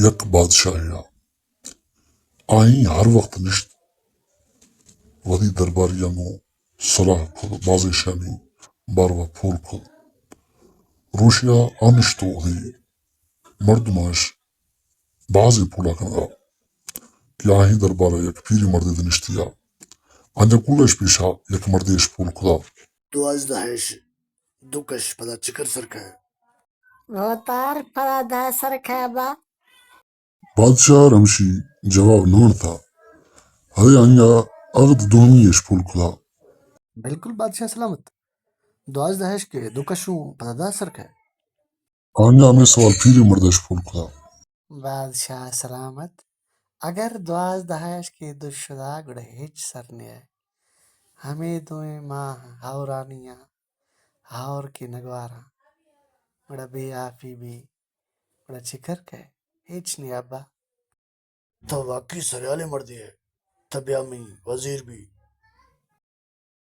یک بادشاہے ءَ۔ آئی ہر وقت نشت، وتی درباریاں گوں صلاح کت، بازیں شیانی باروا پول کت۔ روشے ءَ آ نشت ءُ وتی مردماں اش بازیں پولا کنگا کہ آئی دربارا یک پیریں مردے نشتی ءَ۔ آنجا کل اش پیشا یک مردے اش پول کتا۔ دوازدہ اش دو کش پدا چکر سر کئے؟ گوتار پدا دہ سر کئے با۔ بادشاہ رمشی جواب نہ منتا۔ ہرے آنگا اغد دومی اش پول کتا۔ بالکل بادشاہ سلامت۔ دوازدہ اش کہ دو کشوں پدا دہ سر کئے؟ آنگا ہمے سوال پیریں مرد اش پول کتا۔ بادشاہ سلامت۔ اگر دوازدہ اش کہ دو شدا گڑا ہچ سر نیائے۔ ہمے دوئیں ماہ ہورانی آں، ہور کہ نگواراں، گڑا بے آپی بی، گڑا چکر کئے؟ ہچ نی ابا۔ تو واقعی سریالیں مردے ئے۔ تو بیا منی وزیر بی،